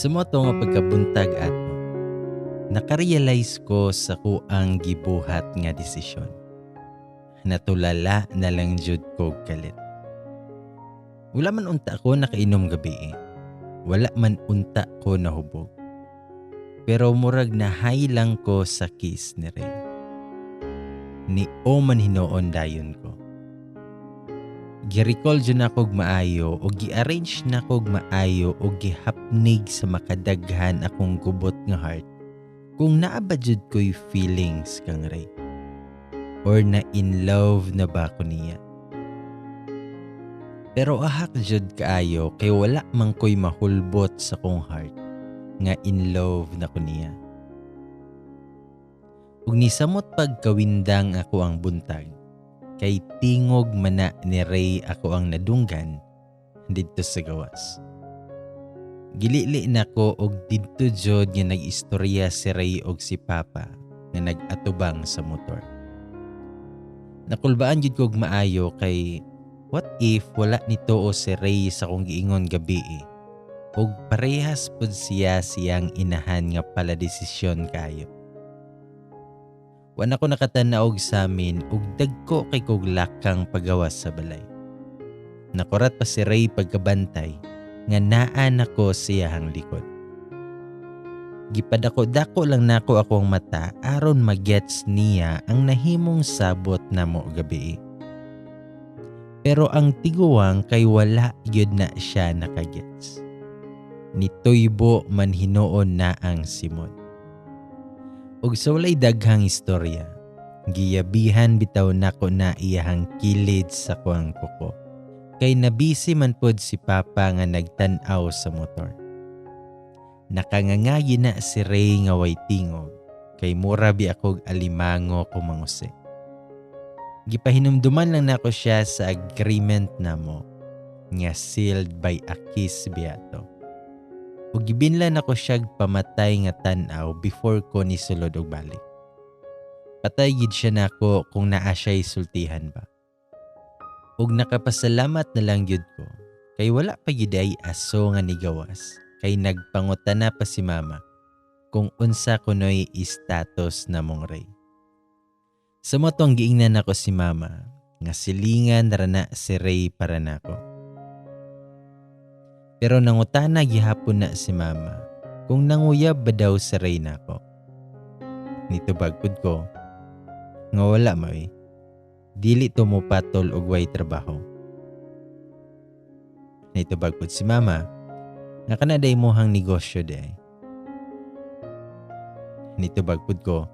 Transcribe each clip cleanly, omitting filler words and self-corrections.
Sa mao to nga pagkabuntag ato, nakarealize ko sa akoang gibuhat nga desisyon. Natulala na lang jud ko kalit. Wala man unta ko nakainom gabii. Wala man unta ko nahubog. Pero murag na-high lang ko sa kiss ni Ray. Ni o man hinuon dayon ko. Gi-recall jud nako og maayo o gi-arrange nako og maayo o gihapnig sa makadaghan akong gubot nga heart kung naa ba jud ko'y feelings kang Ray or na in love na ba ko niya. Pero ahak jud kaayo kay wala man ko'y mahulbot sa kong heart nga in love na ko niya. Ug nisamot pagkawindang ako ang buntag, kay tingog mana ni Ray ako ang nadunggan didto sa gawas. Gilili nako og didto jud nga nag-istorya si Ray og si Papa nga nag-atubang sa motor. Nakulbaan jud ko og maayo kay what if wala nituo si Ray sa akong giingon gabii og parehas pud siya siyang inahan nga pala desisyon kayo. Wa na ko nakatan-aw og samin ug dagko kay kog lakang pagawas sa balay. Nakurat pa si Ray pagkabantay nga naa nako siyahang likod. Gipadako-dako lang nako akong mata aron magets niya ang nahimong sabot namo gabii. Pero ang tiguang kay wala gyud na siya nakagets. Nituybo man hinuon na ang simod. Ug sa walay daghang istorya, giyabihan bitaw nako na iyahang kilid sa kuang kuko. Kay nabisi man pod si Papa nga nagtan-aw sa motor. Nakangangagi na si Ray nga way tingog, kay mura bi akog alimango kung mangusi. Gipahinumduman lang nako siya sa agreement namo nga sealed by a kiss biya to. Ug gibinlan nako siyag pamatay nga tan-aw before ko nisulod og balik. Patay gid siya nako kung naa siya'y sultihan ba. Ug nakapasalamat na lang gyud ko kay wala pa gyud ay aso nga nigawas kay nagpangutana pa si Mama kung unsa kunoy status namong Ray. Sa mao tong giingnan nako si Mama nga silingan ra na si Ray para nako. Pero nangutana gihapon na si Mama kung nanguyab ba daw si Ray nako. Nitubag pud ko nga wala may dili to mo patol og way trabaho. Nitubag pud si Mama nga kana day mohang negosyo day. Nitubag pud ko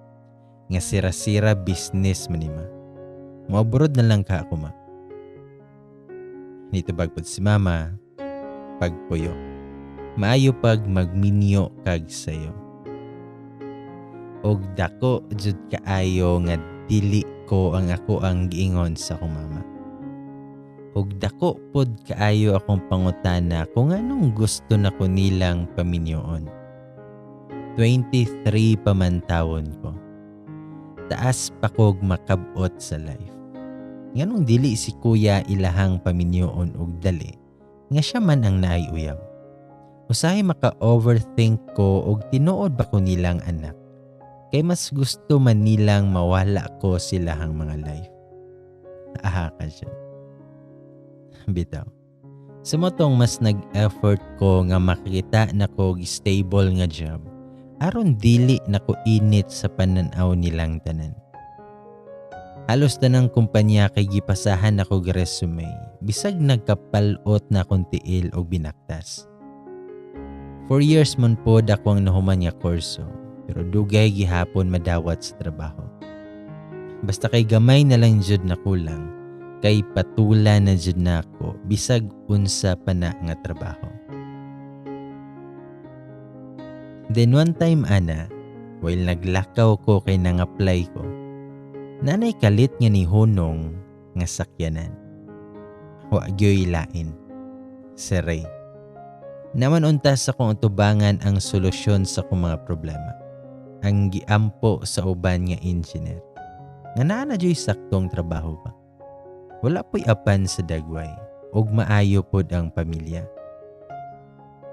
nga sira-sira business man ni ma. Moabroad na lang ka ako ma. Nitubag pud si Mama pagpuyo. Maayo pag magminyo kag sayo. Og dako jud kaayo nga dili ko ang ako ang giingon sa akong mama. Og dako pod kaayo akong pangutana kung anong gusto nako nilang paminyoon. 23 pa man tawon ko. Taas pa kog makabot sa life. Nganong dili si kuya ilahang paminyoon og dali nga siya man ang naay uyab. Usahay maka-overthink ko og tinuod ba ko nilang anak. Kay mas gusto man nilang mawala ko silahang mga life. Aha ka siya. Bitaw. Sa mao tong mas nag-effort ko nga makita na ko og stable nga job aron dili na ko init sa pananaw nilang tanan. Halos tanang kumpanya kay gipasahan ako og resume bisag nagkapalot na akong tiil og binaktas. 4 years man pod ako ang nahuman nga kurso pero dugay gihapon madawat sa trabaho. Basta kay gamay na lang jud na kulang kay patula na jud nako bisag unsa pa na nga trabaho. Then one time ana, while naglakaw ko kay nang-apply ko, nanay kalit nga ni hunong nga sakyanan. Wa gyoy lain, si Ray. Naman unta sa kong utubangan ang solusyon sa akong mga problema. Ang giampo sa uban nga engineer. Nga naa na dyo'y saktong trabaho pa. Wala po'y apan sa dagway ug maayo pod ang pamilya.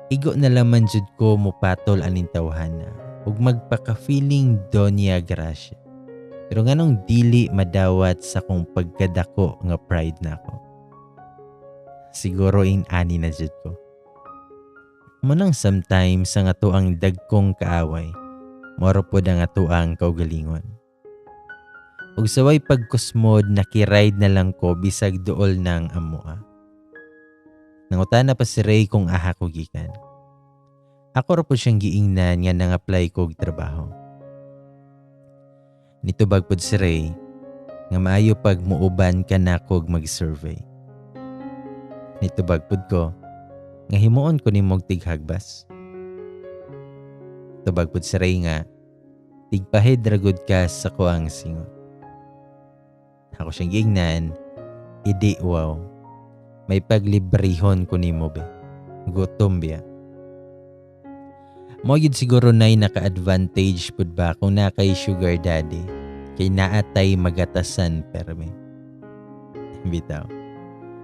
Igo na laman jud ko mupatol aning tawhana ug magpaka-feeling Doña Gracia. Pero nganong dili madawat sa kong pagkadako nga pride nako? Siguro in-ani na jud ko. Munang sometimes ang ato ang dagkong kaaway, moro pod ang ato ang kaugalingon. Ug saway pagkusmod, nakiride na lang ko bisag duol ng amoa. Nangutana pa si Ray kung aha ko gikan. Ako ra po siyang giingnan nga nang-apply kog trabaho. Nitubag pod si Ray nga maayo pag muuban ka na kog mag-survey. Nitubag pod ko nga himuon ko nimog tighagbas. Tubag pod si Ray nga tigpahid ra gud ka sa kuang singot. Ako siyang giingnan, "Idi wow. May paglibrihon ko nimo be. Gutom biya?" Mo gyud siguro nay naka-advantage pud ba kung naa kay sugar daddy kay naatay magatasan perme. Bitaw.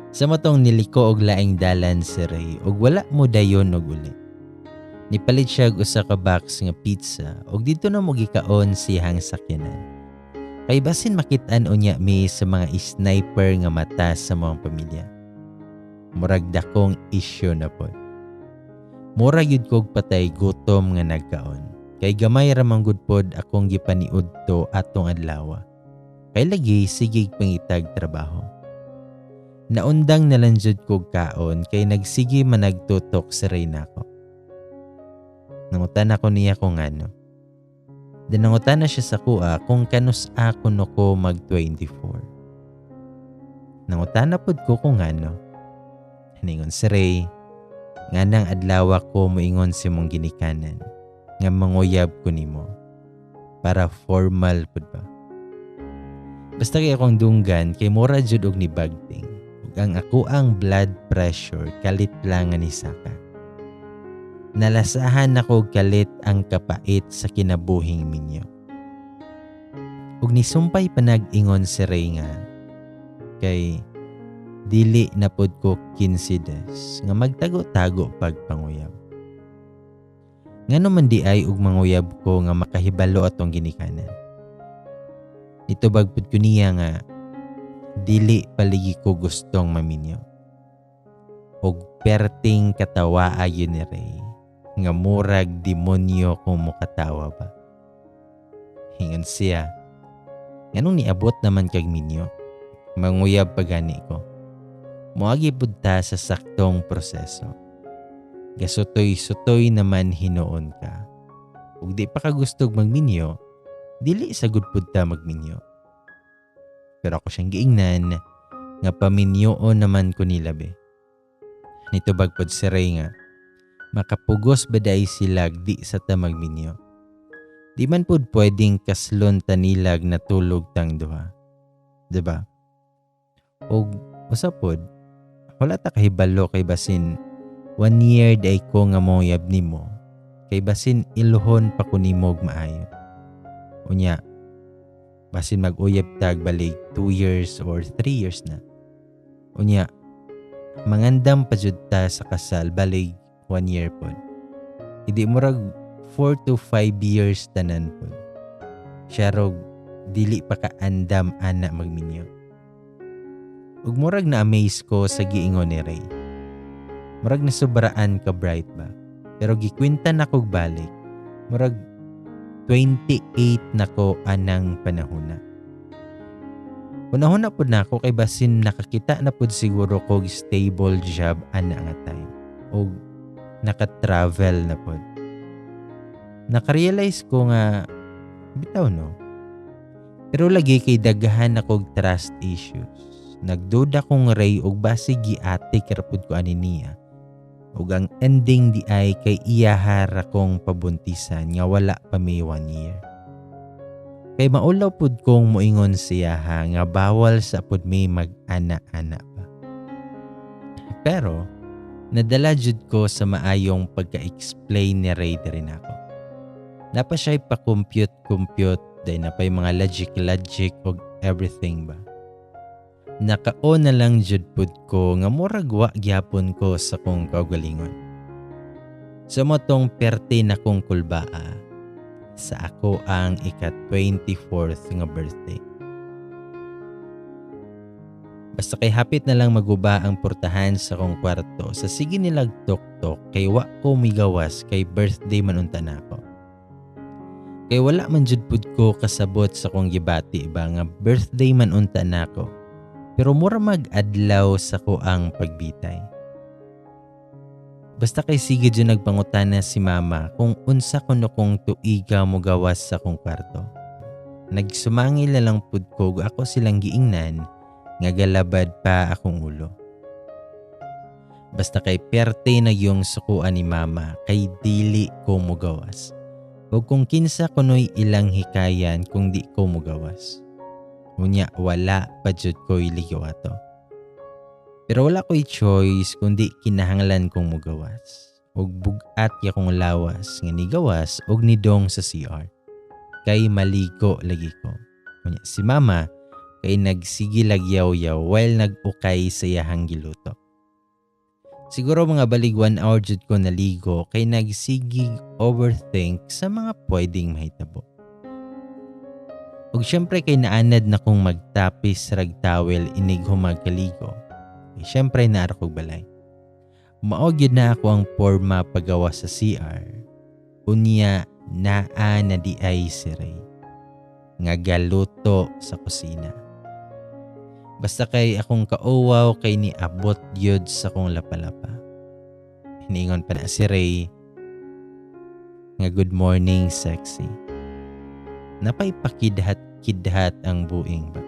Sa matong niliko og laing dalan si Ray ug wala mo dayon og uli. Nipalit siya og usa ka box nga pizza ug didto na mo gikaon siyang sakyanan. Kay basin makit-an unya mi sa mga sniper nga mata sa mga pamilya. Murag dakong issue na pod. Mura gyud kog patay gutom nga nagkaon. Kay gamay ra man gud pod akong gipaniud to atong adlaw. Kay lagi sigig pangitag trabaho. Naundang na lang jud kog kaon kay nagsige man nagtutok si Ray nako. Nangutan ako niya kung ano. Then nangutan na siya sa kuha kung kanus ako no ko mag 24. Nangutan na pod ko kung ano. Ningon si Ray, nga nang adlaw ko moingon si mong ginikanan, nga manguyab ko nimo. Para formal pud ba. Basta kay akong dunggan kay mura jud og nibagting. Ug ang ako ang blood pressure kalit lang nga nisaka. Nalasahan nako kalit ang kapait sa kinabuhing minyo. Ug nisumpay pa nag-ingon si Ray nga kay dili na pod ko kinsides nga magtago-tago pagpanguyab. Ngano man di ay og manguyab ko nga makahibalo atong ginikanan? Nitubag pud ko niya nga dili paligi ko gustong maminyo. Og perting katawa ayon ni Ray nga murag demonyo kung mukatawa ba. Hingon siya, nganong niabot naman kag minyo, manguyab pagani ko. Moagi pud ta sa saktong proseso. Gasutoy-sutoy naman hinuon ka. Ug di pa ka gustog magminyo, dili sa gud pud ta magminyo. Pero ako siyang giingnan nga paminyoon naman ko nila be. Nitubag pod si Ray nga makapugos ba day silag di sa ta magminyo. Di man pod pwedeng kaslon tanilag na tulog tang duha. Diba? Og usa pod, wala ta kahibalo kay basin 1 year day ko nga moyab nimo kay basin iluhon pa ko nimo og maayo. Unya, basin mag-uyab tag balik 2 years or 3 years na. Unya, mangandam pa jud ta sa kasal balik 1 year pod. Hindi murag 4 to 5 years tanan pod. Siya rog dili pa ka andam ana magminyo. Ug murag na-amaze ko sa giingon ni Ray. Murag nasubraan ka bright ba? Pero gikwenta na kog balik. Murag 28 na ko anang panahona. Unahuna pud nako kay basin nakakita na pud siguro kog stable job ana nga time. Og naka-travel na pud. Naka-realize ko nga bitaw no. Pero lagi kay daghan akog trust issues. Nagduda kong Ray og basig giatik ra pud ko ani niya. Ug ang ending di ay kay iyahar akong pabuntisan nga wala pa may 1 year. Kay maulaw pud kong moingon siya ha nga bawal sa pud may mag-ana-ana pa. Pero nadala jud ko sa maayong pagka-explain ni Ray diri nako. Napa siya'y pa-compute-compute, dahil napay mga logic-logic og everything ba. Nakao na lang jud pud ko nga murag wa gyapon ko sa kong kaugalingon. Sa mao tong perte na kong kulbaa sa ako ang ika-24th nga birthday. Basta kay hapit na lang maguba ang portahan sa kong kwarto sa sige nilag tok-tok kay wa ko migawas kay birthday man unta nako. Kay wala man jud pud ko kasabot sa kong gibati ba nga birthday man unta nako. Pero mura mag-adlaw sa ko ang pagbitay. Basta kay sige jud nagpangutana si mama kung unsa kuno kong tuiga mo gawas sa kong kwarto. Nagsumangil na lang pud ko ako silang giingnan nga galabad pa akong ulo. Basta kay perte na yung sukuan ni mama kay dili ko mugawas. O kung kinsa kuno'y ilang hikayan kung di ko mugawas. Unya wala pa jud ko'y ligaw ato. Pero wala ko'y choice kundi kinahanglan kong mugawas. Og bug-at ya kong lawas nga nigawas og nidong sa CR. Kay maligo lagi ko. Unya si mama kay nagsige lagyaw-yaw while nag-ukay sa iyahang giluto. Siguro mga balig 1 hour jud ko naligo kay nagsigig overthink sa mga pwedeng mahitabo. Ug syempre kay naanad na kong magtapis rag towel inig humagkaligo. Kay syempre naara kog balay. Mao gyud na ako ang porma pagawa sa CR. Unya naa na di ay si Ray nga galuto sa kusina. Basta kay akong kauwaw kay niabot gyud sa kong lapalapa. Hiniingon pa na si Ray nga good morning sexy. Napay pakidhat-kidhat ang buing ba.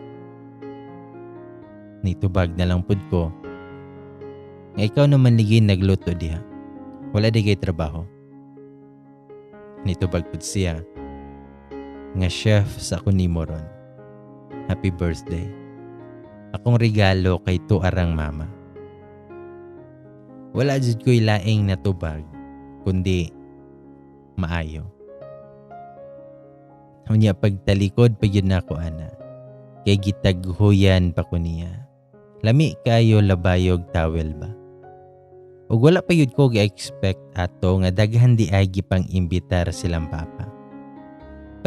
Nitubag na lang pud ko nga ikaw naman ligi nagluto diha. Wala di kay trabaho. Nitubag pud siya nga chef sa ako nimo ron. Happy birthday. Akong regalo kay tuarang mama. Wala jud ko'y laing natubag, kundi maayo. Unya pagtalikod pa gyud nako ana, kay gitaghuyan pa ko niya. Lami kayo labayog towel ba. Ug wala pa gyud ko gi-expect ato nga daghan di ay gipang imbitar silang papa.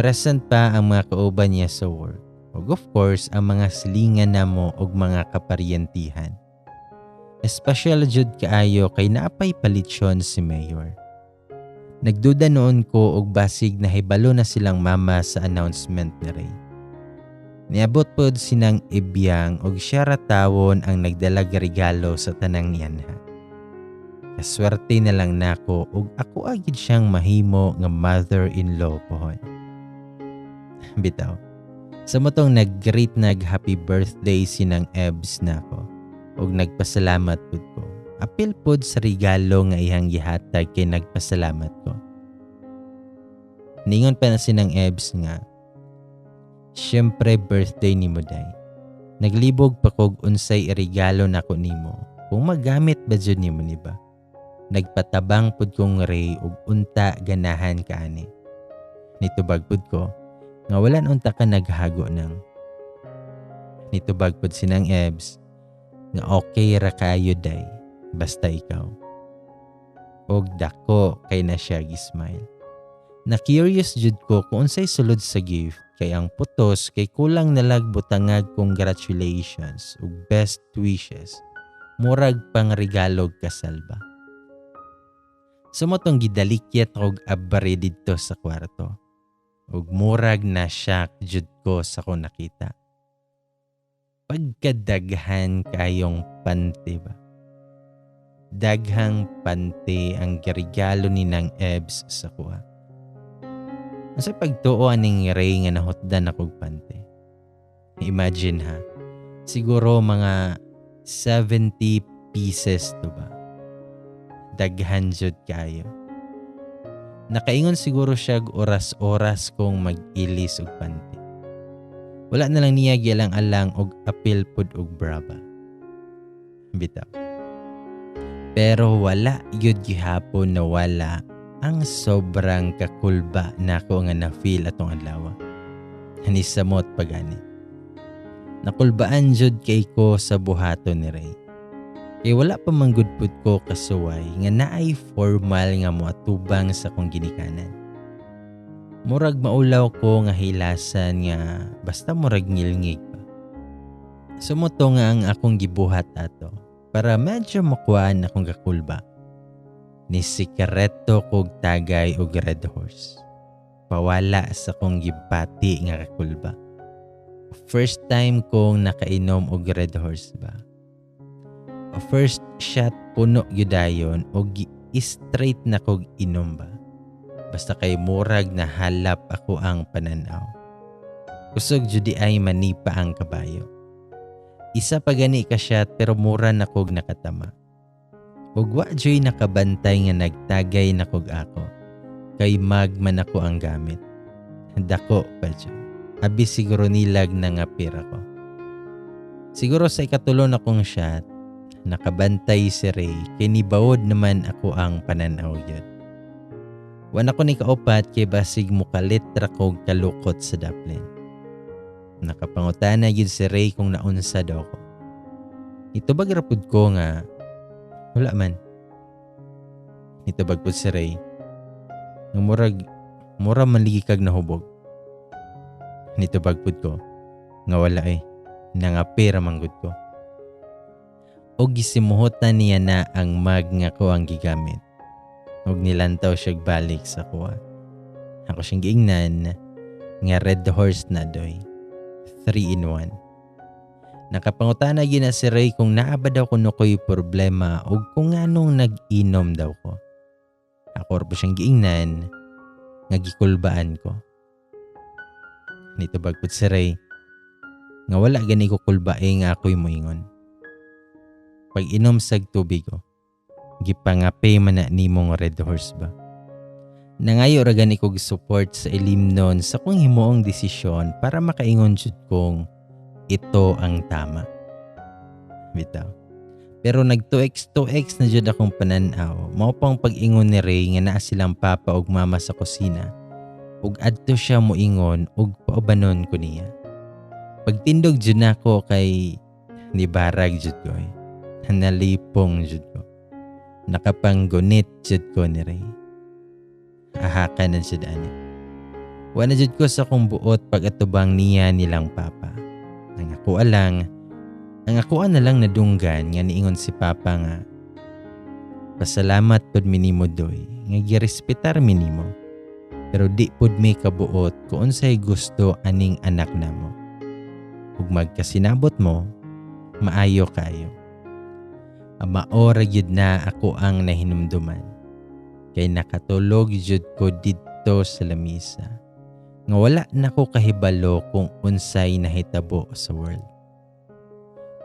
Present pa ang mga kauban niya sa work. Ug of course, ang mga silingan namo og mga kaparyentihan. Espesyal jud kaayo kay naapay palitsyon si Mayor. Nagduda noon ko og basig nahibalo na silang mama sa announcement ni Ray. Niabot pod sinang Ibyang og siya ra tawon ang nagdalag regalo sa tanang nianha. Kaswerte na lang nako og ako agid siyang mahimo nga mother-in-law pohon. Bitaw. Sa motong nag-greet nag happy birthday sinang Ebs nako og nagpasalamat pud ko. Apil pod sa regalo nga iyang gihatag kay nagpasalamat ko. Ningon pa na sinang Ebs nga syempre birthday nimo day. Naglibog pa kog unsay regalo nako nimo kung magamit ba jud nimo ni ba. Nagpatabang pud kong Ray og unta ganahan ka ani. Nitubag pud ko nga wala unta ka naghago nang. Nitubag pud sinang Ebs nga okay ra kayo day basta ikaw. Og dako kay na siya gi-smile. Na curious jud ko kung unsay sulod sa gift kay ang putos kay kulang nalag butangag congratulations ug best wishes. Murag pang regalog kasal ba. Sumotong gidalikyat og abari didto sa kwarto. Ug murag na shock jud ko sa ko nakita. Pagkadaghan kayong pante ba? Daghang pante ang regalo ni nang Ebs sa kuha. Sa pagtuo aning Ray nga nahutdan akong pante. Imagine ha, siguro mga 70 pieces to ba? Daghan jud kayo. Nakaingon siguro siya oras-oras kong mag-ilis og panty. Wala na lang niya gialang-alang og apil pud og braba. Bitaw. Pero wala yun gihapon na wala ang sobrang kakulba nako nga na-feel atong adlaw. Hanisamot pagani. Nakulbaan jud kay ko sa buhaton ni Ray. Kay wala pa man gud pud ko kasuway nga naay formal nga moatubang sa akong ginikanan. Murag maulaw ko nga hilasan nga basta murag ngilngig pa. Sumuto nga ang akong gibuhat ato para medyo makuhaan akong gakulba. Ni sikareto kog tagay og Red Horse. Pawala sa kong gibati nga kakulba. First time kong nakainom og Red Horse ba. First shot puno gyud dayon og straight na kog inom ba. Basta kay murag na halap ako ang pananaw. Kusog jud ay manipa ang kabayo. Isa pa gani ka shot pero mura na kog nakatama. Ug wa juy nakabantay nga nagtagay na kog ako. Kay mag man ako ang gamit. Dako pa jud. Abi siguro nilag na nga pira ko. Siguro sa ikatulo na kong shot, nakabantay si Ray kay nibawod naman ako ang pananaw yun. Wa ko ni kaupat kay basig mukalit ra kog kalukot sa daplin. Nakapangutana gyud si Ray kung naunsa daw ko. Itubag ra pud ko nga wala man. Nitubag pud si Ray nga murag mura man ligi kag nahubog. Nitubag pud ko nga wala eh, nangapira man gud ko. Og gisimuhotan niya na ang mag nga ko ang gigamit. Og nilantaw siya balik sa kuha. Ako siyang giingnan nga Red Horse na doy. 3 in 1. Nakapangutana gyud na si Ray kung naa ba daw kuno ko'y problema o kung anong nag-inom daw ko. Ako ra siyang giingnan nga gikulbaan ko. Nitubag pud si Ray nga wala gani ko kulbae nga ako'y moingon. Pag inom sag tubig ko, gipangape man na nimong Red Horse ba. Nangayo ra gani kog support sa ilimnon sa kong himuong desisyon para makaingon jud kong ito ang tama. Bitaw. Pero nag 2x 2x na jud akong pananaw. Mao pang pag-ingon ni Ray nga naa silang papa ug mama sa kusina. Ug adto siya moingon ug paubanon ko niya. Pagtindog jud nako kay nibarag jud ko eh. Nalipong jud ko. Nakapanggunit jud ko ni Ray. Ahaka na jud ani. Wa na jud ko sa akong buot pag-atubang niya nilang papa. Ang ako lang, ang ako na lang nadunggan nga niingon si papa nga pasalamat pud minimo doy nga girespetar minimo pero di pud mi kabuot kung unsay gusto aning anak namo. Ug magkasinabot mo, maayo kayo. Mao ra gyud na ako ang nahinumduman. Kay nakatulog jud ko didto sa lamisa. Nga wala na ko kahibalo kung unsay nahitabo sa world.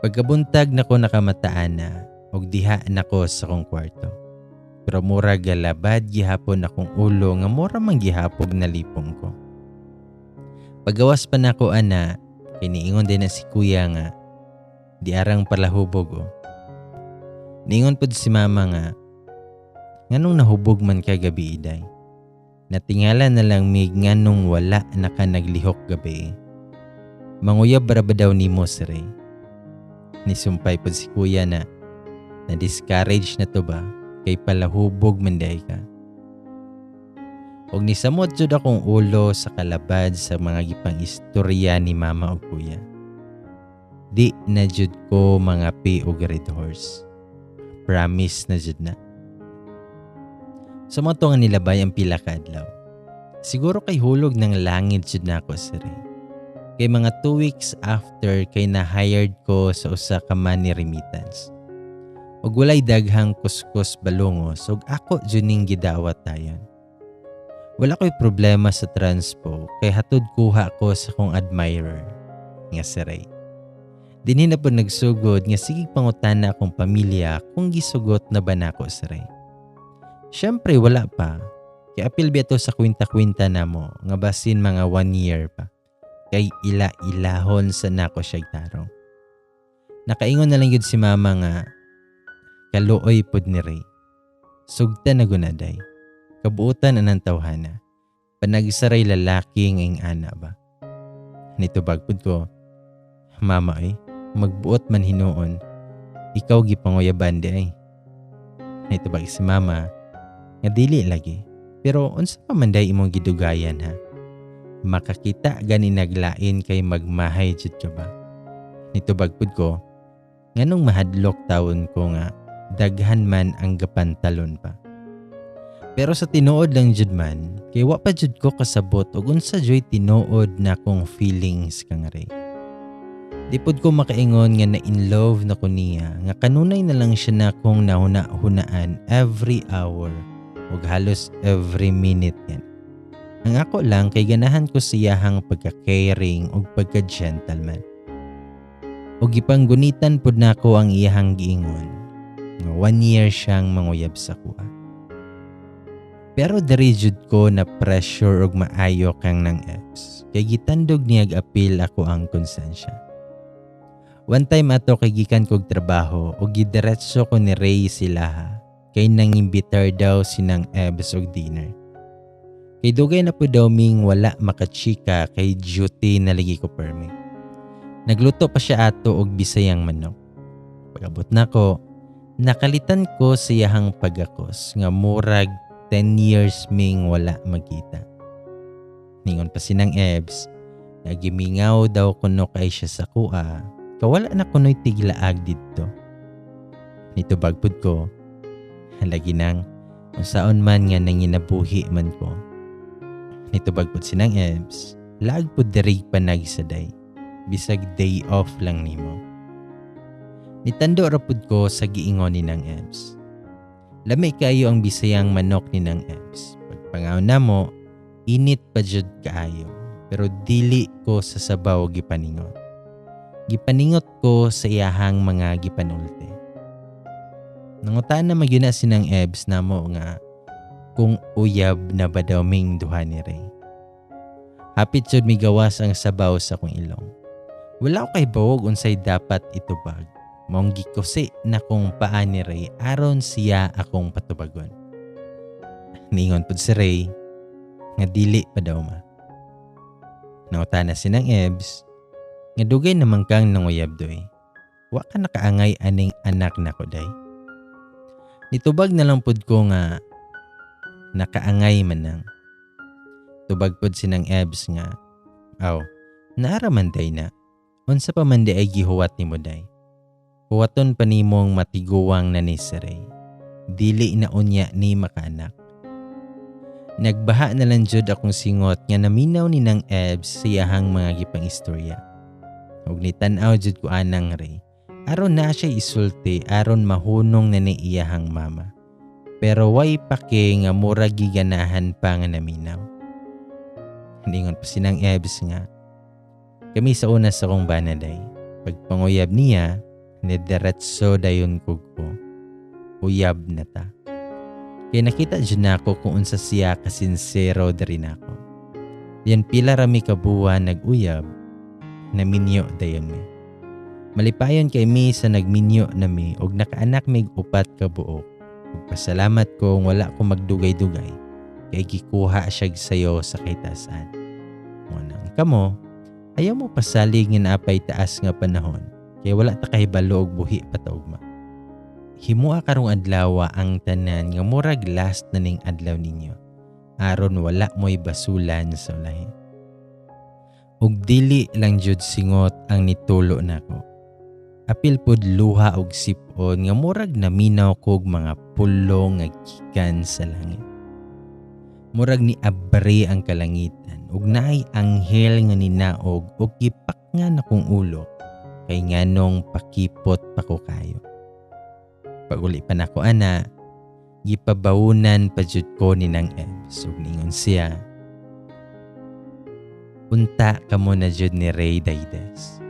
Pagkabuntag nako nakamataan na og diha nako sa akong kwarto. Pero mura galabad gihapon akong ulo nga mura man gihapog nalipong ko. Pagawas pa nako ana, kay niingon din na si kuya nga di arang palahubog o. Niingon pod si mama nga nganong nahubog man ka gabi iday. Natingala na lang mig nganong wala na ka naglihok gabi. Manguyab ra ba daw nimo si Ray? Nisumpay pod si kuya na na-discourage na to ba kay palahubog man day ka. Og nisamot jud akong ulo sa kalabad sa mga gipang istorya ni mama ug kuya. Di na jud ko mga pi og Red Horse. Promise na jud na. Sa mga nga nilabay ang pila ka adlaw. Siguro kay hulog ng langit jud na ako si Ray. Kay mga 2 weeks after kay na-hired ko sa usa ka money remittance. Ug walay daghang kuskus balungos ug ako jud ning gidawat tayon. Wala ko'y problema sa transpo kay hatod kuha ko sa kong admirer nga si Ray. Dinhi na po nagsugod nga sige pangutana akong pamilya kung gisugot na ba nako si Ray. Siyempre wala pa. Kay apil biya to sa kwinta-kwinta namo nga basin mga 1 year pa. Kay ila-ilahon sa nako siya tarong. Nakaingon na lang yun si mama nga kaluoy pod ni Ray. Sugta na gunaday. Kabuutan anang tawhana. Panagsaray lalaki ng ana ba. Nitubag pod ko, mama ay, magbuot man hinuon. Ikaw gipanguyaban di ay. Nitubag si mama nga dili lagi. Pero unsa pa man day imong gidugayan ha? Makakita gani naglain kay magmahay jud ka ba? Nitubag pud ko nganong mahadlok tawon ko nga daghan man ang gapantalon pa. Pero sa tinuod lang jud man, kay wa pa jud ko kasabot og unsa juy tinuod na akong feelings kang Ray. Di pud ko makaingon nga na in love na ko niya, nga kanunay na lang siya na akong nahuna-hunaan every hour ug halos every minute yan. Ang ako lang kay ganahan ko siyahang pagka-caring ug pagka-gentleman. Ug gipanggunitan pud nako ang iyahang giingon nga 1 year siyang manguyab sa kuha. Pero diri jud ko na pressure og maayo kang nang ex. Kay gitandog niyag apil ako ang konsensya. One time ato kay gikan kog trabaho og gidiretso ko ni Ray silaha kay nangimbitar daw sinang Ebs og dinner. Kay dugay na po daw ming wala makachika kay duty na lagi ko permi. Nagluto pa siya ato og bisayang manok. Pag-abot nako, nakalitan ko sa iyahang pagakos nga murag 10 years ming wala magkita. Ningon pa sinang Ebs, nagimingaw daw kuno kay siya sa kuha, kawala na kuno'y tiglaag didto. Nitubag pud ko, lagi nang, unsaon man nga nanginabuhi man ko. Nitubag pud sinang Ebs, laag pud diri panagsaday, bisag day off lang nimo. Nitando ra pud ko sa giingon ni nang Ebs. Lami kayo ang bisayang manok ni nang Ebs. Pagpangaon namo, init pa jud kaayo, pero dili ko sa sabaw gipaningot. Gipaningot ko sa iyahang mga gipanulte. Nangutan na magyuna sinang Ebs namo nga kung uyab na ba daw ming duha ni Ray. Hapit jud migawas ang sabaw sa akong ilong. Wala ko kay bawog unsay dapat itubag. Maong gikusi na kong paa ni Ray aron siya akong patubagon. Niingon pud si Ray nga dili pa daw ma. Nangutana sinang Ebs nga dugay naman kang nanguyab doy. Wa ka nakaangay aning anak nako day. Nitubag na lang pud ko nga nakaangay man nang. Tubag pud sinang Ebs nga, aw, naara man day na. Unsa pa man di ay gihuwat nimo day. Huwaton pa nimong matiguwang na ni si Ray. Dili na unya ni makaanak. Nagbaha na lang jud akong singot nga naminaw ni nang Ebs sa iyahang mga gipang-istorya. Ug nitan-aw jud ko anang Ray. Aron na siya isulti aron mahunong na ni iyahang mama. Pero way pake nga murag giganahan pa nga naminaw. Ningon pa sinang Ebs nga kami sa una sa kong banaday. Pagpanguyab niya, nidiretso dayon kog ko. Uyab na ta. Kay nakita jud nako kung unsa siya kasinsero diri nako. Yan pila rami ka buwan nag-uyab, naminyo dayon mi. Malipayon kay mi sa nagminyo nami og nakaanak mig upat ka buok. Ug pasalamat ko wala ko magdugay-dugay kay gikuha siya sayo sa kitasan. Mo nang kamo, ayaw mo pasalig nga naapay taas nga panahon kay wala ta kahibalo og buhi pa ta ugma. Himua karong adlaw ang tanan nga murag last na ning adlaw ninyo aron wala mo'y basulan sa ulahi. Ug dili lang jud singot ang nitulo nako. Apil pod luha og sipon nga murag naminaw kog mga pulong nga gikan sa langit. Murag ni abre ang kalangitan ug naay anghel nga ninaog ug gipakngan akong ulo kay nganong pakipot pa ko kayo. Pag-uli pa nako ana, gipabawunan pa jud ko ni nang Ebs ug ningon siya, unta kamo na jud ni Ray Daides.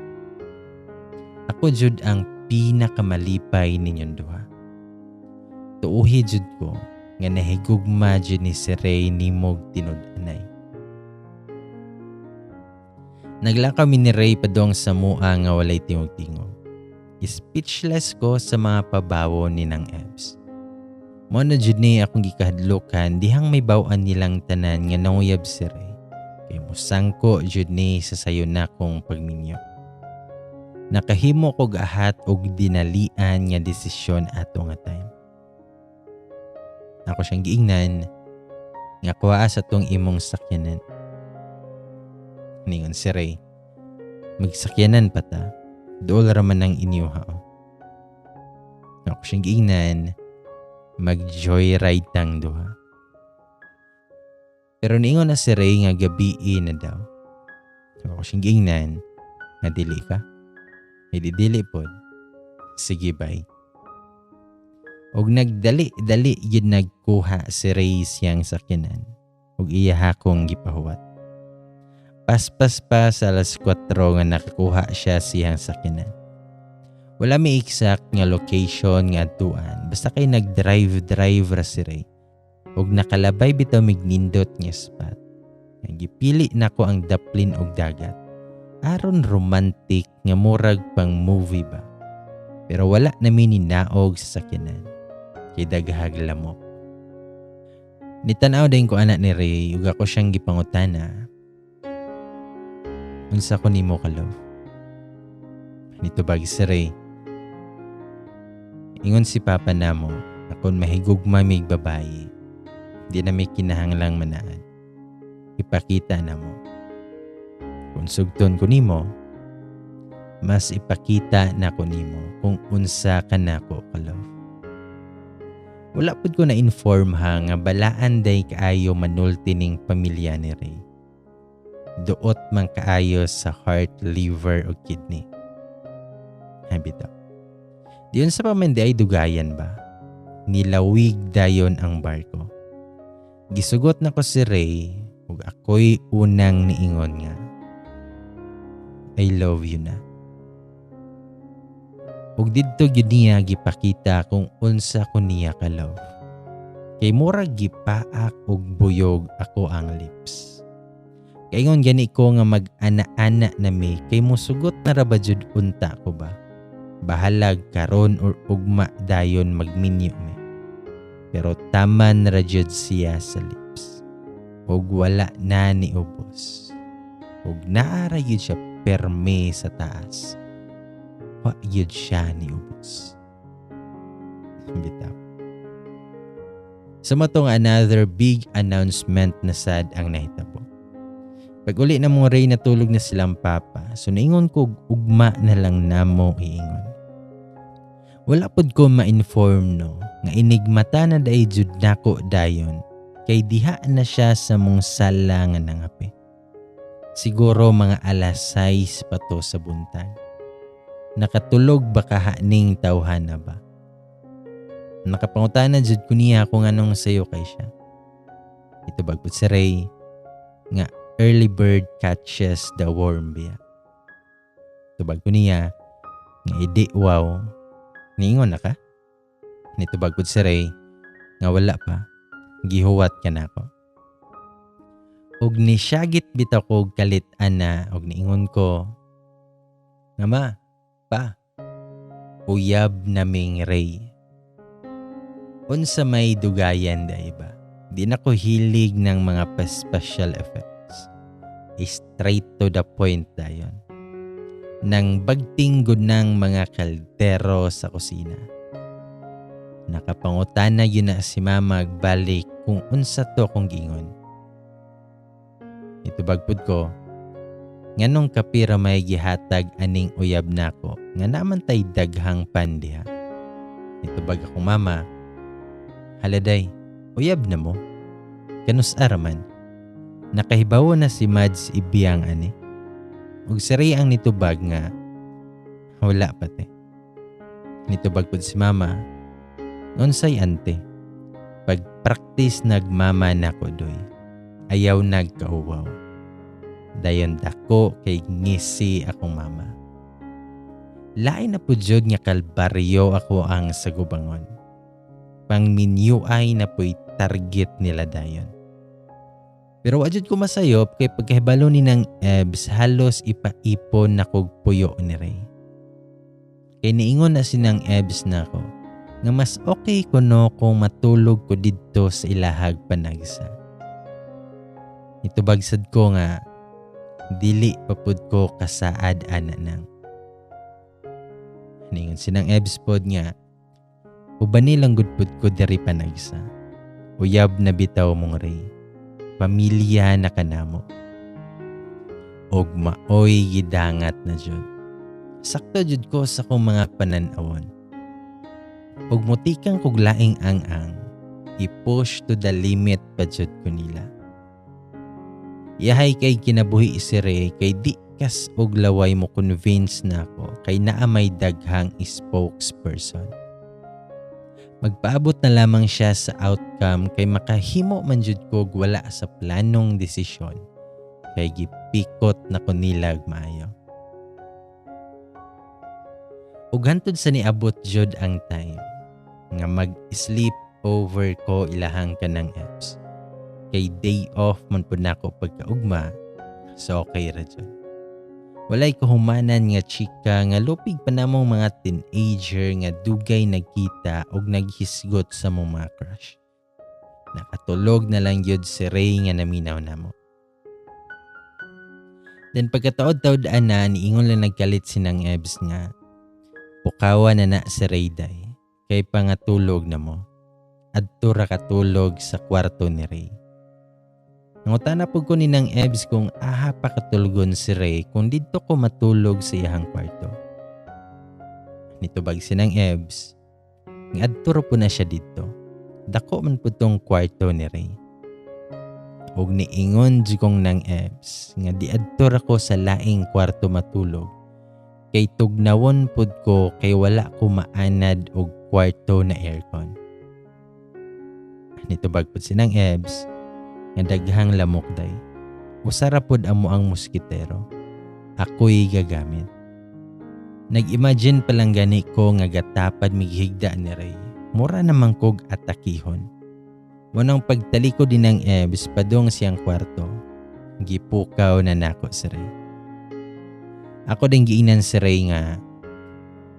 Ako jud ang pinakamalipay ninyong duha. Tuuhi jud ko nga nahigugma jud ni si Ray nimog tinud-anay. Naglakaw mi ni Ray padong sa mua nga walay tingog-tingog. Speechless ko sa mga pabawo ni nang Ebs. Mo na jud ni akong gikahadlokan dihang may baw-an nilang tanan nga nanguyab si Ray. Kay musangko jud ni sa sayo na kong pagminyo. Nakahimo kog ahat og dinalian nga desisyon ato nga time. Ako siyang giingnan nga kuhaa sa tong imong sakyanan. Ningon si Ray, "Magsakyanan pa ta, dool ra man ang inyo hao." Ako siyang giingnan, "Mag-joyride tang duha." Pero niingon na si Ray nga gabii na daw. So ako siyang giingnan nga dili ka. Hindi dili pod. Sige, bye. Og nagdali-dali gyud nagkuha si Ray siyang sakyanan ug iya hakong gipahuwat. Paspas pa sa alas 4 nga nakakuha siya siyang sakyanan. Wala may exact nga location nga adtuan, basta kay nag-drive-drive ra si Ray. Ug nakalabay bitaw mig nindot nga spot. Nga gipili nako ang daplin og dagat. Aron romantic nga murag pang movie ba. Pero wala na mi ninaog sa sakyanan. Kay daghag lamok. Nitanaw din ko ana ni Ray ug ako siyang gipangutana. "Unsa ko nimo ka love?" Nitubag si Ray. "Ingon si Papa namo, akon mahigugma mig babayi, di na may kinahanglang manaad. Ipakita na mo. Kung sugton ko nimo, mas ipakita na ko nimo kung unsa ka nako ka love." Wala pud ko na inform ha nga balaan day kaayo manulti ning pamilya ni Ray. Duot man kaayo sa heart, liver o kidney. Habitaw. Diyon sa paman ay dugayan ba? Nilawig dayon ang barko. Gisugot na ko si Ray ug ako'y unang niingon nga, "I love you na." Ug didto gyud niya gipakita kung unsa ko niya ka love. Kay murag gipaak og buyog ako ang lips. Kaingon gani ko nga mag-ana-ana na mi kay musugot na ra ba jud unta ko ba. Bahalag karon or ugma dayon magminyo mi. Pero taman ra jud siya sa lips. Ug wala na ni ubos. Ug naa ra gyud siya perme sa taas. Wa gyud siya ni ubos. Bitaw. Sa matong another big announcement na sad ang nahitabo. Pag uli na mo Ray, natulog na silang papa. So naingon ko ugma na lang namo iingon. Wala pud ko ma-inform no nga inigmata na day jud nako dayon kay diha na siya sa mong sala nga nangape. Siguro mga alas 6 pa to sa buntag. Nakatulog ba kahaning tawhan na ba? Nakapangutana jud ko niya kung anong sayo kay siya. Ito bagpot si Ray nga early bird catches the worm biya. Tubag ko niya nga idi wow. Niingon na ka? Nitubag pud si Ray nga wala pa. Gihuwat ka na ako. Og nisyagit bitaw ko kalit ana og niingon ko nga ma, pa, uyab naming Ray. Unsa may dugayan day ba? Di na ko hilig ng mga pa-special effects. Straight to the point dayon. Nang bagting gud ng mga kaldero sa kusina. Nakapangutana yun na si mama balik kung unsa to kong gingon. Itubag pud ko, nganong kapira may gihatag aning uyab nako nga naman tay daghang pan diha. Itubag akong mama, "Haladay, uyab na mo. Kanus araman. Nakahibawo na si Mads ibiyang ani." Ug si Ray ang nitubag nga wala pa te. Nitubag pud si mama, "Unsay ante? Pag-practice nagmama nako doy. Ayaw nagkauwaw." Dayon dako kay ngisi akong mama. Lain na pud jud nga kalbaryo ako ang sagubangon. Pang ay na po'y target nila dayon. Pero wa jud ko masayop kay pagkahibalo ni ng Ebs, halos ipaipon na kog puyo ni Ray. Kay niingon na sinang Ebs nako nga mas okay kuno kung matulog ko didto sa ilahag panagsa. Itubagsad ko nga dili pa pud ko kasaad ana nang. Ningon si Nang Ebs pod nga ubani lang gud pud ko diri panagsa. Uyab na bitaw mong Ray. Pamilya na kanamo. Og maoy gidangat na jud. Sakto jud ko sa akong mga panan-awon. Og mutikang kog laing ang-ang, i-push to the limit pa jud ko nila. Yahay kay kinabuhi si Ray kay di kas og laway mo convince na ako kay naa may daghang spokesperson. Magpaabot na lamang siya sa outcome kay makahimo man jud kog wala sa planong desisyon kay gipikot na ko nilag maayo. Ug hantod sa niabot jud ang time nga mag-sleep over ko ilahang kanang apps. Kay day off man pud nako pagkaugma, so okay ra jud. Walay kahumanan nga chika nga lupig pa namong mga teenager nga dugay nagkita og naghisgot sa mong mga crush. Nakatulog na lang yun si Ray nga naminaw namo. Then pagkataod-taod ana, niingon lang nagkalit si Nang Ebs nga pukawa na na si Ray day kay pangatulog na mo. Adto ra katulog sa kwarto ni Ray. Nangutana pud ko ni Nang Ebs kung aha pa katulgon si Ray kung didto ko matulog sa iyahang kwarto. Nitubag si Nang Ebs nga adto ra po na siya didto. Dako man pud tong kwarto ni Ray. Ug niingon jud kong Nang Ebs nga diadto ra ko sa laing kwarto matulog kay tugnawon pud ko kay wala ko maanad og kwarto na aircon. Nitubag pud si Nang Ebs nga daghang lamok day. Usa ra pud amo ang moskitero. Ako'y gagamit. Nag-imagine pa lang gani ko nga gatapad mighigda ni Ray. Mura naman kog atakihon. Wanang pagtalikod din ng Ebs padung siyang kwarto. Gipukaw na nako si Ray. Ako din giingnan si Ray nga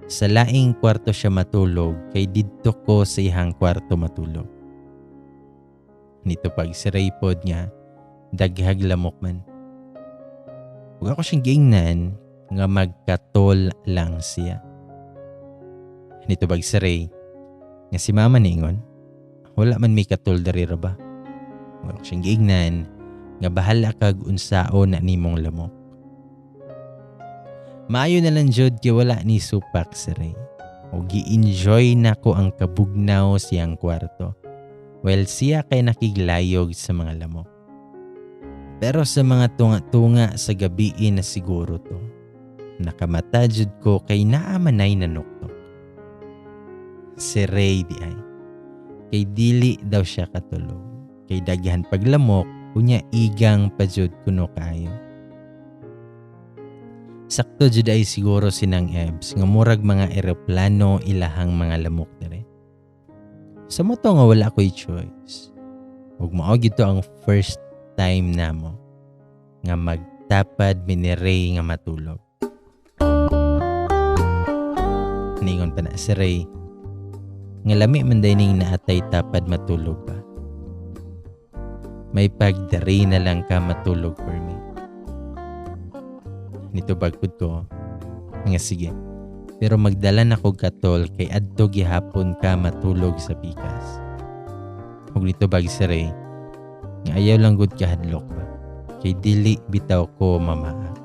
sa laing kwarto siya matulog kay didto ko sa iyang kwarto matulog. Nito pag si Ray pod nga daghag lamok man. Ug ako siyang giingnan nga magkatol lang siya. Nito bag si Ray nga si mama niingon, wala man may katol dari ra ba? Ug ako siyang giingnan nga bahala kag unsaon na nimong lamok. Maayo na lang jud kay wala ni supak si Ray. O gi-enjoy na ko ang kabugnaw siyang kwarto. Well, siya kay nakiglayog sa mga lamok. Pero sa mga tunga-tunga sa gabi na siguro to. Nakamata jud ko kay naa manay nanuktok. Si Ray di ay. Kay dili daw siya katulog. Kay daghan paglamok, unya igang pa jud kuno kaayo. Sakto jud ay siguro si Nang Ebs nga murag mga eroplano ilahang mga lamok dire. Sa mo to nga wala ko'y choice. Ug mao gito ang first time namo nga magtapad mi ni Ray nga matulog. Ningon pa na si Ray nga lami man day ning naatay tapad matulog ba. May pagdari na lang ka matulog for me. Nito bagpud ko nga sige. Pero magdala na ko katol kay adto gihapon ka matulog sa pikas. Ug nito bag si Ray nga ayaw lang gud kahadlok ba. Kay dili bitaw ko mamaak.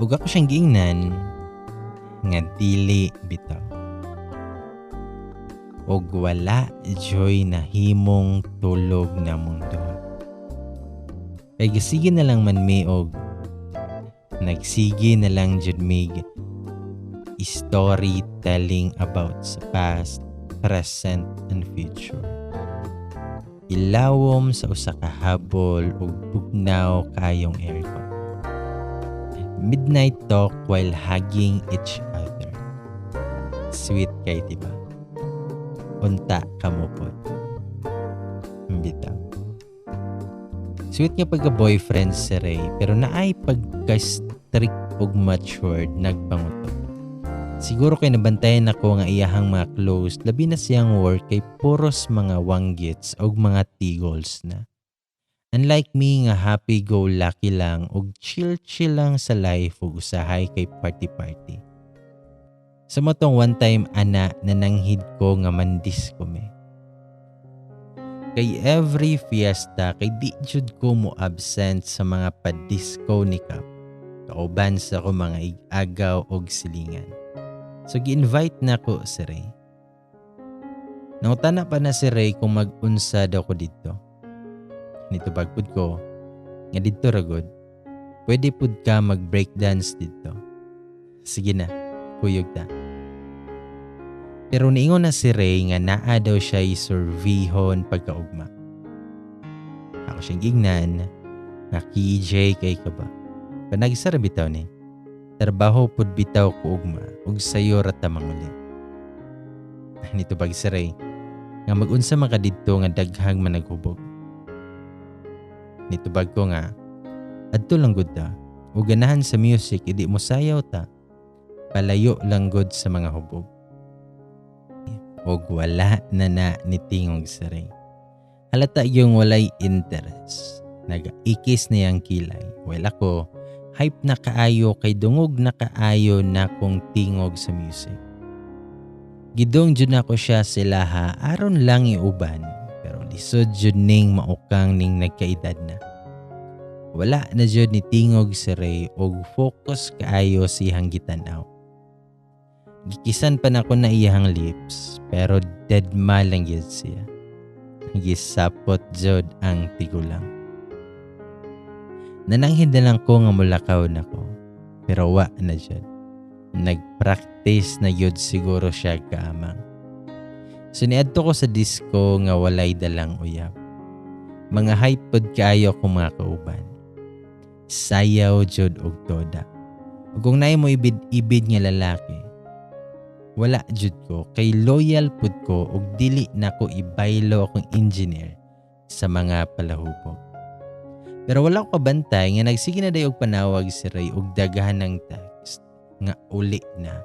Ug ako siyang giingnan nga dili bitaw. Og wala joy na himong tulog na mundo. Kay gisige na lang man mi og nagsige na lang jud mig storytelling about sa past, present, and future. Ilawom sa usa ka habol ug bugnaw kayong aircon. Midnight talk while hugging each other. Sweet kay diba? Unta kamo pod. Bitaw. Sweet nga pagka-boyfriend si Ray pero naay pagka-strict ug matured nagpangutob. Siguro kay nabantayan ako nga iyahang mga close, labi na siyang work kay puros mga wanggits og mga tigols na. Unlike me nga happy-go-lucky lang og chill-chill lang sa life ug usahay kay party-party. Sa mao tong one time ana nananghid ko nga mandisco mi. Kay every fiesta kay di jud ko mo absent sa mga pa-disco ni Kap. Kauban sa ko mga ig-agaw og silingan. So gi-invite na ko si Ray. Nangutana pa na si Ray kung mag-unsa daw ko didto. Nitubag pud ko nga didto ra gud. Pwede pud ka mag-breakdance didto. Sige na, kuyog ta. Pero niingon na si Ray nga naa daw siya surveyhon pagkaugma. Ako siyang gingnan nga KJ kay ka ba. Panagsara bitaw ni. Trabaho pud bitaw ko ugma ug sayo ra ta manguli. Nitubag si Ray nga mag-unsa man ka didto nga daghang managhubog. Nitubag ko nga adto lang gud ta ug ganahan sa music idi mo sayaw ta. Palayo lang gud sa mga hubog. Og wala na na nitingog si Ray. Halata yung walay interest. Nagaikis na yang kilay. Well ako, hype na kaayo kay dungog na kaayo na kong tingog sa music. Gidong jud nako siya silaha aron lang iuban, pero lisod jud ning maukang ning nagkaedad na. Wala na jud ni tingog si Ray og focus kaayo siyang gitan-aw. Gikisan pa nako na iyang lips pero dead ma lang gyud siya. Gisapot jud ang tigulang. Nananghid na lang ko nga mulakaw nako pero wa na jud. Nagpractice na yun siguro siya kaamang. So niadto ko sa disco nga walay dalang uyab. Mga hype pod kaayo akong mga kauban. Sayaw jud og toda. Ug kung naay mo ibid-ibid nga lalaki, wala jud ko kay loyal pud ko ug dili nako ibaylo akong engineer sa mga palahubog. Pero wala ko kabantay nga nagsige na day og panawag si Ray og daghan ng text nga uli na.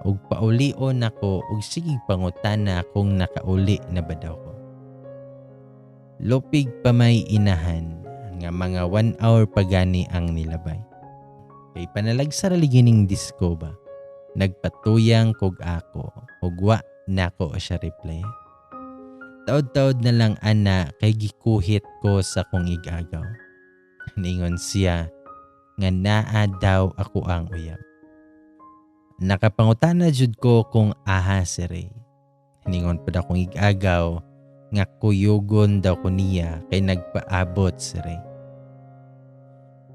Ug paulion nako ug sige pangutana kung nakauli na ba daw ko. Lupig pa may inahan nga mga 1 hour pagani ang nilabay. Kay panalagsa ra lagi ning disco ba. Nagpatuyang kog ako ug wa nako siya reply. Taod-taod na lang ana kay gikuhit ko sa kong igagaw. Ningon siya nga naa daw ako ang uyab. Nakapangutana jud ko kung aha si Ray. Ningon pud akong igagaw nga kuyugon daw ko niya kay nagpaabot si Ray.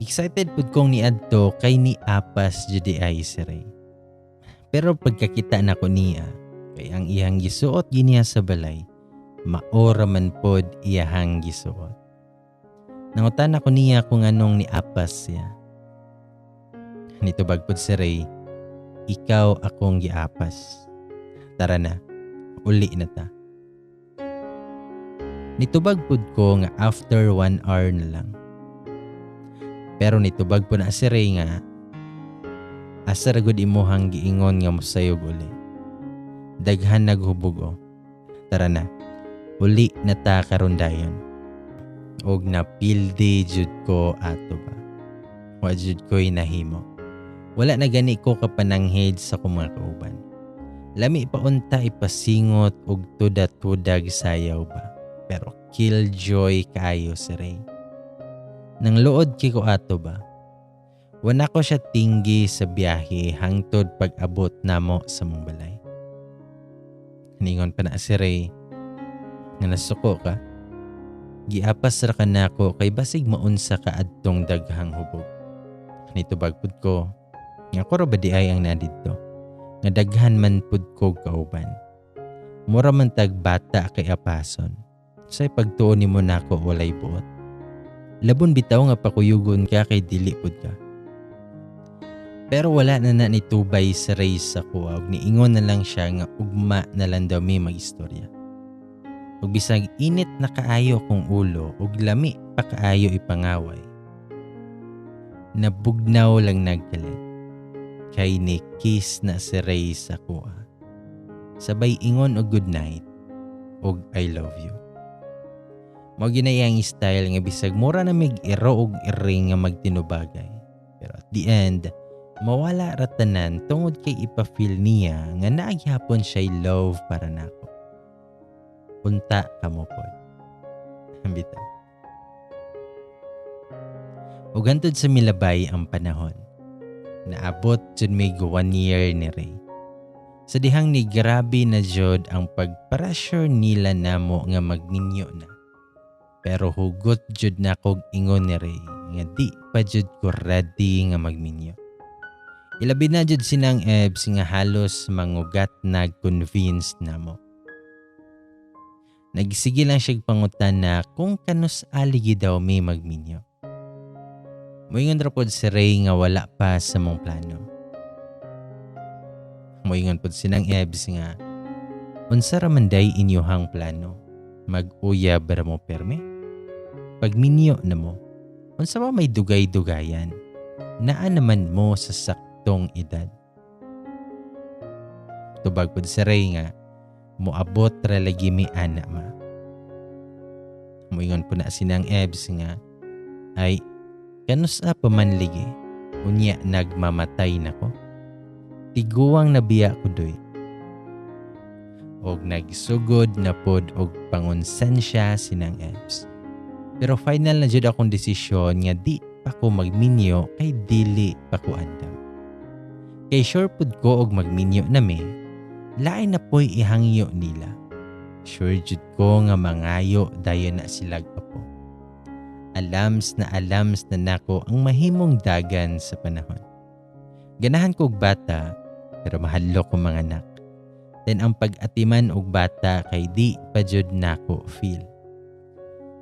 Excited pud kong niadto kay niapas jud ay si Ray. Pero pagkakita nako niya kay ang iyang gisuot giniya sa balay, maora man pod iyahang gisuot. Nangutana ko niya kung anong niapas siya. Nitubag pod si Ray, ikaw akong giapas. Tara na, uli na ta. Nitubag pod ko nga after 1 hour na lang. Pero nitubag po na si Ray nga, asa ra gud imuhang giingon nga mosayog uli. Daghan naghubog o. Tara na, uli na ta karon dayon. Og napildi jud ko ato ba. Wa jud ko'y nahimo. Wala na gani ko kapananghid sa akong mga kauban. Lami pa unta ipasingot og tuda-tudag sayaw ba. Pero killjoy kaayo si Ray. Nang luod kay ko ato ba. Wala ko siya tinggi sa biyahe hangtod pag-abot namo sa mong balay. Ningon pa na si Ray nga nasuko ka. Giapas ra ka nako kay basig maunsa ka adtong daghang hubog. Nitubag pud ko nga ako ra ba di ay ang nadidto nga daghan man pud ko kauban. Mura man tag bata kay apason. Say pagtuon nimo nako walay buot. Labon bitaw nga pakuyugon ka kay dili pud ka. Pero wala na na nitubay sa Ray sa kuha ug niingon na lang siya nga ugma na lang daw mi magistorya. Ug bisag init na kaayo kong ulo ug lami pa kaayo ipangaway. Nabugnaw lang nagkalit. Kay ni kiss na si Ray sa kuha. Sabay ingon og good night ug I love you. Mao gyud ang style nga bisag mura na mig iro og iring nga magtinubagay. Pero at the end, Mawala ra tanan tungod kay ipa-feel niya nga naa gihapon siya'y love para nako. Unta kamo pod. Bitaw. Ug hantod sa milabay ang panahon. Naabot jud mig 1 year ni Ray. Sa dihang ni grabe na jud ang pag-pressure nila namo nga magminyo na. Pero hugot jud na kog ingon ni Ray nga di pa jud ko ready nga magminyo. Ilabi na jud si Nang Ebs nga halos mangugat nag-convince namo. Nagsige lang siya pangutana kung kanus-a lagi daw mi magminyo. Moingon ra pod si Ray nga wala pa sa mong plano. Moingon pod si Nang Ebs nga unsa ra man day inyohang plano? Mag-uyab ra mo perme? Pagminyo na mo, unsa pa may dugay-dugayan? Naa naman mo sa saktong edad. Tubag pod si Ray nga moabot ra lagi mi ana, ma. Moingon po na si Nang Ebs nga ay kanus-a pa man ligi, unya nagmamatay na ko? Tiguang na biya ko doy. Og nagsugod na pod og pangonsensya si Nang Ebs. Pero final na jud akong desisyon nga di pa ko magminyo kay dili pa ko andam. Kay sure pud ko og magminyo na mi, lain na po'y ihangyo nila. Sure jud ko nga mangayo dayon na silag apo. Alams na alams na nako ang mahimong dagan sa panahon. Ganahan ko og bata, pero mahadlok ko manganak. Then ang pag-atiman og bata kay di pa jud nako feel.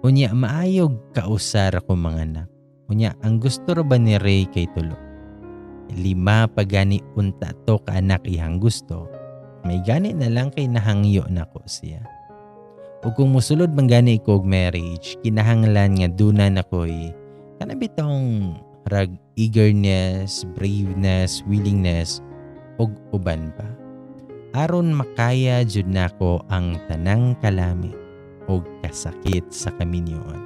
Unya maayog kausar ako manganak. Unya ang gusto ra ba ni Ray kay tulo? Lima pa gani unta to ka anak ihang gusto. May gani na lang kay nahangyo nako siya. Ug kung musulod man gani ko og marriage, kinahanglan nga duna na ko'y kana bitong rag eagerness, braveness, willingness ug uban pa. Aron makaya jud nako ang tanang kalami ug kasakit sa kaminyoon.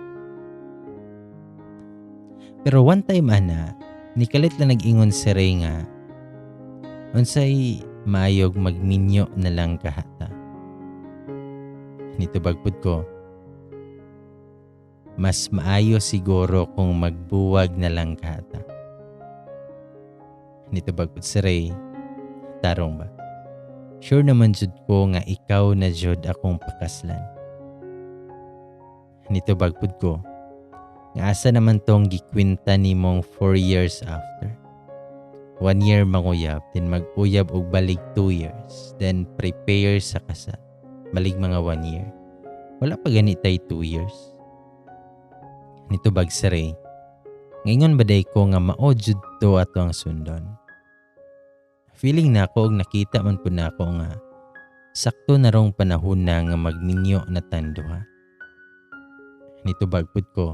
Pero one time ana, nikalit lang nag-ingon si Ray nga, "Unsay maayog magminyo na lang kahata?" Nitubag pud ko, "Mas maayo siguro kung magbuwag na lang kahata." Nitubag pud si Ray, "Tarong ba? Sure naman jud ko nga ikaw na jud akong pakaslan." Nitubag pud ko, "Nga asa naman tong gikwenta nimong 4 years after? 1 year manguyab, then mag-uyab og balik 2 years, then prepare sa kasal. Balig mga 1 year. Wala pa gani tay 2 years." Nitubag si Ray, "Ngayon ba day ko nga mao jud to ato ang sundon?" Feeling na ako og nakita man pud nako nga sakto na rong panahon na nga magminyo na tang duha. Nitubag pud ko,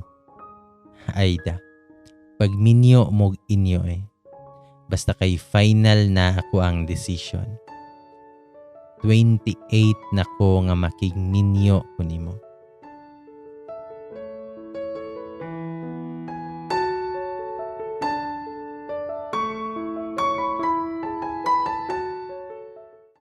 "Ayda, pagminyo mog inyo eh. Basta kay final na ako ang decision. 28 na ko nga makigminyo ko nimo."